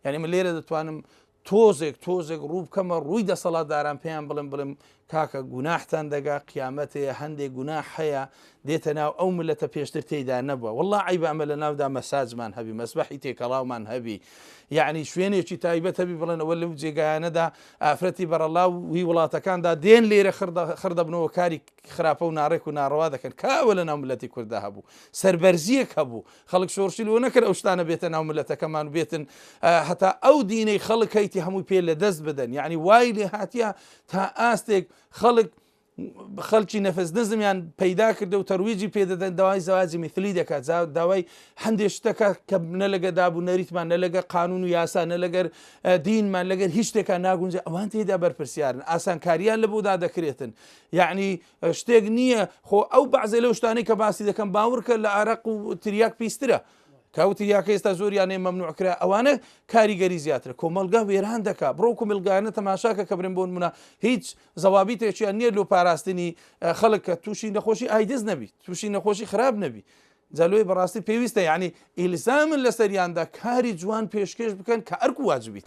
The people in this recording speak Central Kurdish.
یعنی من لێرە دەتوانم تۆزێک تۆزێک ڕوو بکەمە ڕووی دەسەڵاتداران پێیان بڵێم بڵێم کاکە گوناحتان دەگا قیامەتەیە هەندێک گوناح هەیە دێتە ناو ئەو ملەتە پێشتر تێیدا نەبووە والله عیبە ئەمە لە ناودا مەساجمان هەبی مەسبەحی تێکەڵاومان هەبی یعنی شوێنێکی تایبەت هەبی بڵێن ئەوە لەو جێگایانەدا ئافرەتی بەرەڵا و هی وڵاتەکاندا دێن لێرە خڕدەبنەوە کاری خراپە و ناڕێک و ناڕەوا دەکەن کە ئەوە لە ناو ملەتی کورددا هەبوو سەربەرزیەک هەبوو خەڵک شۆڕشی لۆ نەکرد ئەو شتانە بێتە ناو ملەتەکەمان و بێتن هەتا ئەو دینەی خەڵک هەیتی هەمووی پێ لە دەست بدەن یعنی وای لێ هاتیە تا ئاستێک خەڵک خەڵکی نەفس نزمیان پەیدا کردە و تەرویجی پێدەدەن داوای زەواجی میثلی دەکات داوای هەندێک شتەکە کە نە لەگە داب و نەریتمان نە لەگە قانون و یاسا نە لەگەر دینمان لەگەر هیچ شتێکا ناگونجێ ئەوان تێدا بەرپرسیارن ئاسانکاریان لە بۆدا دەکرێتن یعنی شتێک نییە خۆ ئەو بەعزێ لەو شتانەی کە باسی دەکەم باوەڕکە لە عراق و تریاک پیسترە کە ئەو تریاکە ئێستا زۆریانەیە مەمنوع کرا ئەوانە کاریگەری زیاترە کۆمەڵگا وێران دەکا بڕۆ کۆمەڵگایانە تەماشاکە کە برێن بۆ نمونە هیچ زەوابیتێکیان نییە لۆ پاراستنی خەڵک کە تووشی نەخۆشی ئایدز نەبی تووشی نەخۆشی خراپ نەبی جا لۆی بەڕاستی پێویستە یعنی ئیلزامن لەسەریاندا کاری جوان پێشکێش بکەن کە ئەرک و واجبیت.